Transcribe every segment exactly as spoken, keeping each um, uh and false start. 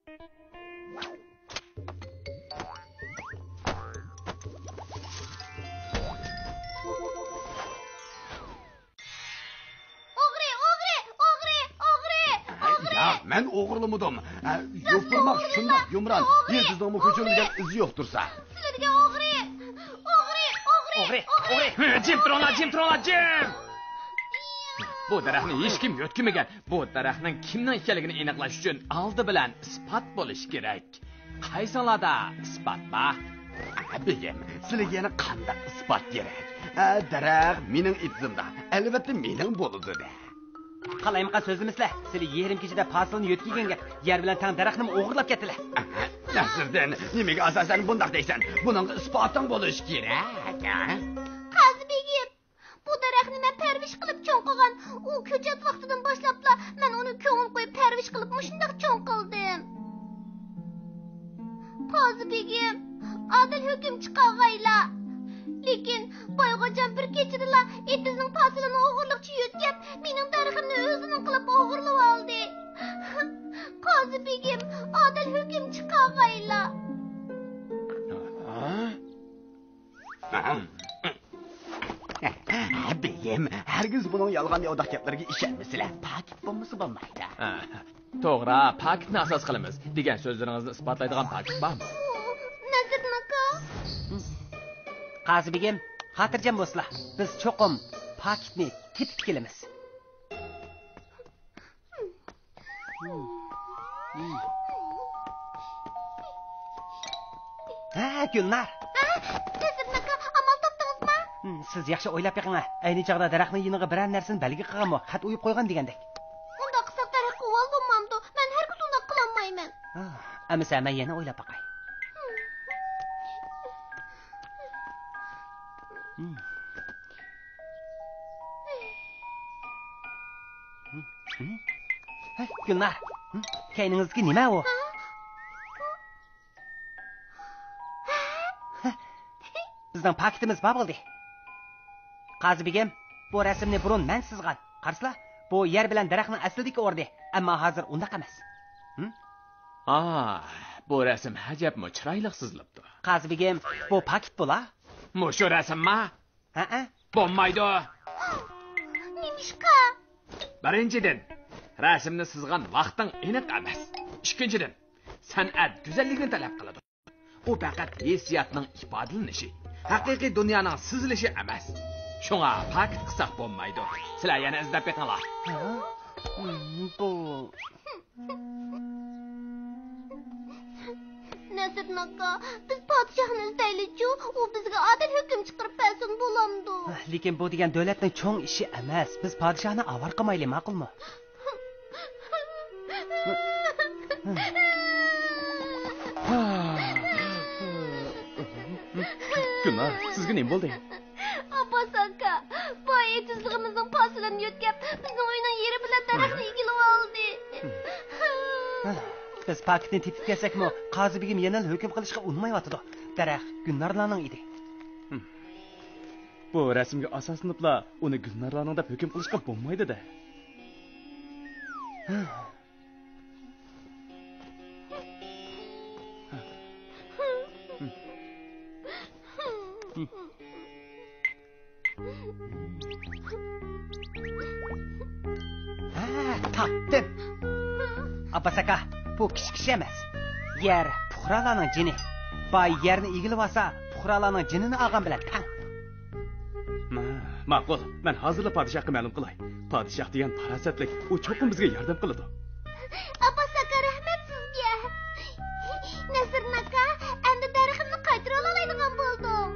ئوغرى، ئوغرى، ئوغرى، ئوغرى، ئوغرى! ياق، مەن ئوغرىلىمىدىم. ئە، يوپۇرماق شۇنداق يۇمران، يىلتىزنىڭمۇ كۆچۈرۈلگەن ئىزى يوقتۇرسا. سىلىدىكى ئوغرى! ئوغرى، ئوغرى، ئوغرى، ئوغرى! ئوغرى! جىم تۇرۇڭلار، جىم تۇرۇڭلار، جىم! بۇ دەرەخنى ھېچكىم يۆتكىمىگەن. بۇ دەرەخنىڭ كىمنىڭ ئىكەنلىكىنى ئېنىقلاش ئۈچۈن ئالدى بىلەن ئىسپات بولۇشى كېرەك. قايسىڭلاردا ئىسپات بار؟ بېگىم، سىلىگە يەنە قانداق ئىسپات كېرەك؟ ئە، دەرەخ مېنىڭ ئېتىزىمدا، ئەلۋەتتە مېنىڭ بولىدۇ-دە. قالايمىقان سۆزلىمىسىلە، سىلى يېرىم كېچىدە پاسىلنى يۆتكىگەنگە يەر بىلەن تەڭ دەرەخنىمۇ ئوغرىلاپ كەتتىلە. ئەھە، نەسىردىن، نېمىگە ئاساسەن بۇنداق دەيسەن؟ بۇنىڭغا ئىسپاتىڭ بولۇشى كېرەك، ھە؟ قازى بېگىم، بۇ دەرەخنى مەن پەرۋىش قىلىپ چوڭ قىلغان. ئۇ كۆچەت ۋاقتىدىن باشلاپلا مەن ئۇنى كۆڭۈل قويۇپ پەرۋىش قىلىپ مۇشۇنداق چوڭ قىلدىم. قازى بېگىم، ئادىل ھۆكۈم چىقارغايلا. لېكىن بايغوجام بىر كېچىدىلا ئېتىزنىڭ پاسىلىنى ئوغرىلىقچە يۆتكەپ، مېنىڭ دەرىخىمنى ئۆزىنىڭ قىلىپ ئوغرىلىۋالدى. قازى بېگىم، ئادىل ھۆكۈم چىقارغايلا. بېگىم، ھەرگىز بۇنىڭ يالغان-ياۋىداق گەپلىرىگە ئىشەنمىسىلە. پاكىت بولمىسا بولمايدۇ. ھە، توغرا، پاكىتنى ئاساس قىلىمىز دېگەن سۆزلىرىڭىزنى ئىسپاتلايدىغان پاكىت بارمۇ؟ نەسىردىن ئاكا. قازى بېگىم، خاتىرجەم بولسىلا، بىز چوقۇم پاكىتنى تېپىپ كېلىمىز. ھە، گۈلنار. ھە؟ نەسىردىن ئاكا، ئامال تاپتىڭىزمۇ؟ سىز ياخشى ئويلاپ بېقىڭ. ئەينى چاغدا دەرەخنىڭ يېنىغا بىرەر نەرسىنى بەلگە قىلغانمۇ، خەت ئويۇپ قويغان دېگەندەك. ئۇنداق قىلساق دەرەخكە ئۇۋال بولمامدۇ؟ مەن ھەرگىز ئۇنداق قىلالمايمەن. ئەمىسە مەن يەنە ئويلاپ باقاي. ھە، گۈلنار، كەينىڭىزدىكى نېمە ئۇ؟ بىزنىڭ پاكىتىمىز بار بولدى. قازى بېگىم، بۇ رەسىمنى بۇرۇن مەن سىزغان. قارىسىلا، بۇ يەر بىلەن دەرەخنىڭ ئەسلىدىكى ئورنى، ئەمما ھازىر ئۇنداق ئەمەس. ئا، بۇ رەسىم ئەجەبمۇ چىرايلىق سىزىلىپتۇ. قازى بېگىم، بۇ پاكىت بولا؟ مۇشۇ رەسىمما؟ ھەئە. بولمايدۇ. نېمىشقا؟ بىرىنچىدىن، رەسىمنى سىزغان ۋاقتىڭ ئېنىق ئەمەس. ئىككىنچىدىن، سەنئەت گۈزەللىكنى تەلەپ قىلىدۇ. ئۇ پەقەت ھېسسىياتنىڭ ئىپادىلىنىشى. ھەقىقىي دۇنيانىڭ سىزىلىشى ئەمەس. شۇڭا پاكىت قىلساق بولمايدۇ. سىلەر يەنە ئىزدەپ بېقىڭلار. ھە؟ بۇ نەسىردىن ئاكا، بىز پادىشاھنى ئىزدەيلىچۇ، ئۇ بىزگە ئادىل ھۆكۈم چىقىرىپ بەرسۇن، بولامدۇ؟ لېكىن بۇ دېگەن دۆلەتنىڭ چوڭ ئىشى ئەمەس. بىز پادىشاھنى ئاۋارە قىلمايلى، ماقۇلمۇ؟ گۈلنار، سىزگە نېمە بولدى؟ ئابباس ئاكا، بۇ ئېتىزلىقىمىزنىڭ پاسىلىنى يۆتكەپ، بىزنىڭ ئۆينىڭ يېرى بىلەن دەرەخنى ئىگىلىۋالدى. بىز پاكىتنى تېپىپ كەلسەكمۇ، قازى بېگىم يەنىلا ھۆكۈم قىلىشقا ئۇنىمايۋاتىدۇ. دەرەخ گۈلنارلارنىڭ ئىدى. بۇ رەسىمگە ئاساسلىنىپلا ئۇنى گۈلنارلارنىڭ دەپ ھۆكۈم قىلىشقا بولمايدۇ-دە. ھە، تاپتىم. ئابباس ئاكا، بۇ كىچىك ئىش ئەمەس. يەر پۇقرالارنىڭ جېنى. باي يەرنى ئىگىلىۋالسا، پۇقرالارنىڭ جېنىنى ئالغان بىلەن تەڭ. ما-، ماقۇل، مەن ھازىرلا پادىشاھقا مەلۇم قىلاي. پادىشاھ دېگەن پاراسەتلىك، ئۇ چوقۇم بىزگە ياردەم قىلىدۇ. ئابباس ئاكا، رەھمەت سىزگە. نەسىردىن ئاكا، ئەمدى دەرىخىمنى قايتۇرۇۋالالايدىغان بولدۇم.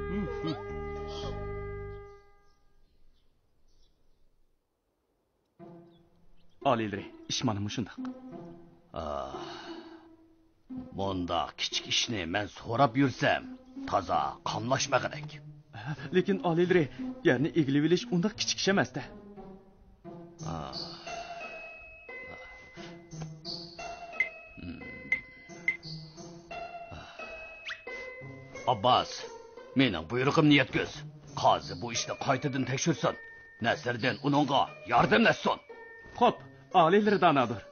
ئالىيلىرى، ئىش مانا مۇشۇنداق. ئاھ، مۇنداق كىچىك ئىشنى مەن سوراپ يۈرسەم، تازا قاملاشمىغۇدەك. لېكىن، ئالىيلىرى، يەرنى ئىگىلىۋېلىش ئۇنداق كىچىك ئىش ئەمەس-دە. ئاھ. ئابباس، مېنىڭ بۇيرۇقۇمنى يەتكۈز. قازى بۇ ئىشنى قايتىدىن تەكشۈرسۇن. نەسىردىن ئۇنىڭغا ياردەملەشسۇن. خوپ، ئالىيلىرى دانادۇر.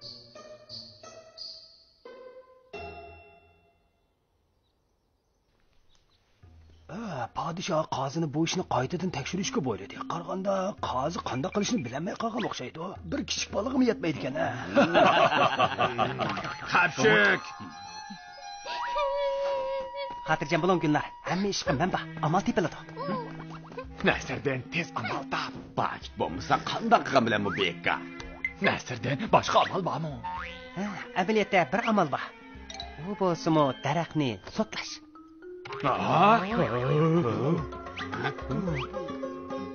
پادىشاھ قازىنى بۇ ئىشنى قايتىدىن تەكشۈرۈشكە بۇيرۇدى. قارىغاندا، قازى قانداق قىلىشنى بىلەلمەي قالغان ئوخشايدۇ. بىر كىچىك بالىغىمۇ يەتمەيدىكەن، ھە؟ خەپچۈك! خاتىرجەم بولۇڭ، گۈلنار. ھەممە ئىشقا مەن بار. ئامال تېپىلىدۇ. نەسىردىن، تېز ئامال تاپ. باجىت بولمىسا، قانداق قىلغان بىلەن بۇ بىكار؟ نەسىردىن، باشقا ئامال بارمۇ؟ ھە، ئەمەلىيەتتە بىر ئامال بار. ئۇ بولسىمۇ دەرەخنى سوتلاش. ھا؟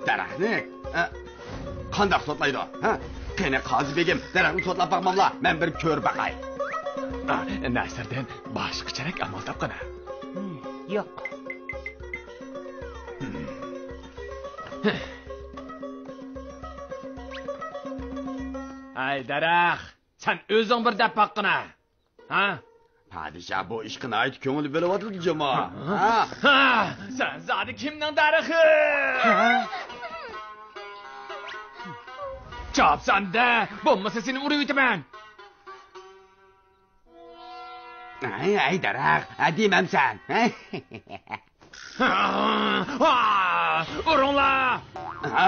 دەرەخنى؟ ئە، قانداق سوتلايدۇ؟ ھە؟ قېنى، قازى بېگىم، دەرەخنى سوتلاپ باقماملا، مەن بىر كۆرۈپ باقاي. ئا، نەسىردىن، باشقىچىراق ئامال تاپقىنا. ھىم، ياق. ھەي، دەرەخ، سەن ئۆزۈڭ بىر دەپ باققىنا. ھە؟ پادىشاھ بۇ ئىشقا ناھايىتى كۆڭۈل بۆلۈۋاتىدۇ جۇمۇ. ھە؟ ھە، سەن زادى كىمنىڭ دەرىخى؟ ھە؟ جاۋاب سەندە، بولمىسا سېنى ئۇرۇۋېتىمەن. ئەي، ئەي، دەرەخ، ھە، دېمەمسەن. ئۇرۇڭلار! ھە؟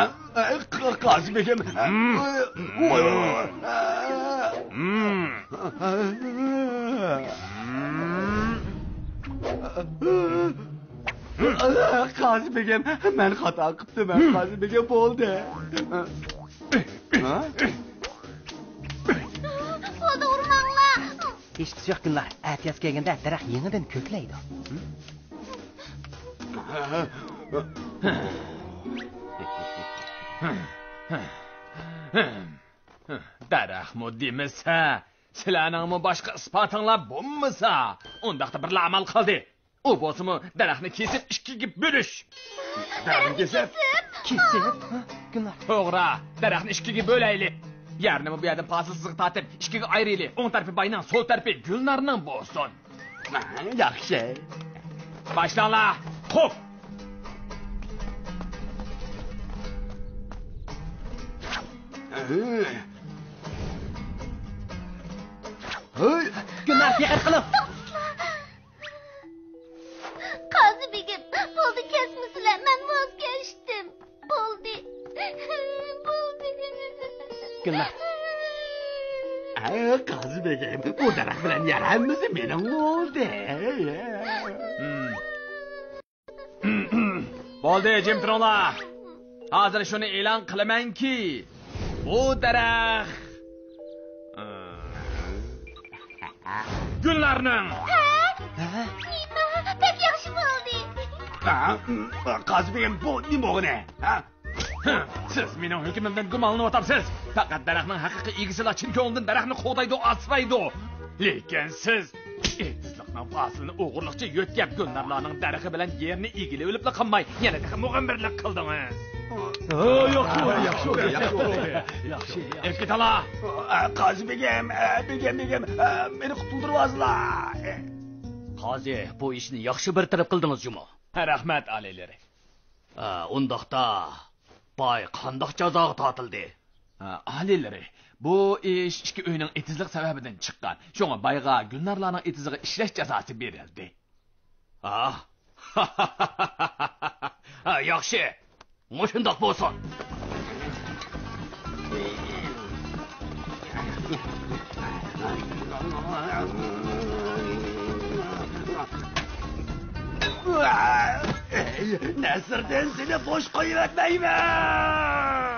قازى بېگىم. ۋاي، ۋاي، ۋاي. قازى بېگىم، مەن خاتا قىپتىمەن، قازى بېگىم، بولدى. ھە؟ بولدى، ئۇرماڭلار. ھېچقىسى يوق، گۈلنار. ئەتىياز كەلگەندە دەرەخ يېڭىدىن كۆكلەيدۇ. دەرەخمۇ دېمىسە، سىلەرنىڭمۇ باشقا ئىسپاتىڭلار بولمىسا، ئۇنداقتا بىرلا ئامال قالدى. ئۇ بولسىمۇ دەرەخنى كېسىپ ئىككىگە بۆلۈش. دەرەخنى كېسىپ؟ كېسىپ؟ ھە؟ گۈلنار. توغرا، دەرەخنى ئىككىگە بۆلەيلى. يەرنىمۇ بۇ يەردىن پاسىل سىزىق تارتىپ ئىككىگە ئايرىيلى. ئوڭ تەرىپى باينىڭ، سول تەرىپى گۈلنارنىڭ بولسۇن. ياخشى. باشلاڭلار. خوپ. ھەي. گۈلنار، دىققەت قىلىڭ. قازى بېگىم، بولدى، كەسمىسىلە، مەن ۋاز كەچتىم. بولدى. بولدى. گۈلنار. ھە، قازى بېگىم، بۇ دەرەخ بىلەن يەر ھەممىسى مېنىڭ بولدى. بولدى، جىم تۇرۇڭلار. ھازىر شۇنى ئېلان قىلىمەنكى، بۇ دەرەخ گۈلنارنىڭ. ھە؟ ھە؟ نېمە؟ بەك ياخشى بولدى. ھە؟ قازى بېگىم، بۇ نېمە بولغىنى؟ ھە؟ سىز مېنىڭ ھۆكمۈمدىن گۇمانلىنىۋاتامسىز؟ پەقەت دەرەخنىڭ ھەقىقىي ئىگىسىلا چىن كۆڭلىدىن دەرەخنى قوغدايدۇ، ئاسرايدۇ. لېكىن سىز ئېتىزلىقنىڭ پاسىلىنى ئوغرىلىقچە يۆتكەپ، گۈلنارلارنىڭ دەرىخى بىلەن يېرىنى ئىگىلىۋېلىپلا قالماي، يەنە تېخى مۇغەممىرلىك قىلدىڭىز. ھە، ياخشى بولدى، ياخشى بولدى، ياخشى بولدى. ياخشى، ياخشى. ئېلىپ كېتىڭلار. قازى بېگىم، بېگىم، بېگىم، مېنى قۇتۇلدۇرۇۋالسىلا. قازى، بۇ ئىشنى ياخشى بىر تەرەپ قىلدىڭىز جۇمۇ. رەھمەت، ئالىيلىرى. ئە، ئۇنداقتا باي قانداق جازاغا تارتىلدى؟ ئە، ئالىيلىرى، بۇ ئىش ئىككى ئۆينىڭ ئېتىزلىق سەۋەبىدىن چىققان. شۇڭا بايغا گۈلنارلارنىڭ ئېتىزىغا ئىشلەش جازاسى بېرىلدى. ئاھ. ھە، ياخشى. مۇشۇنداق بولسۇن. نەسىردىن، سېنى بوش قويۇۋەتمەيمەن!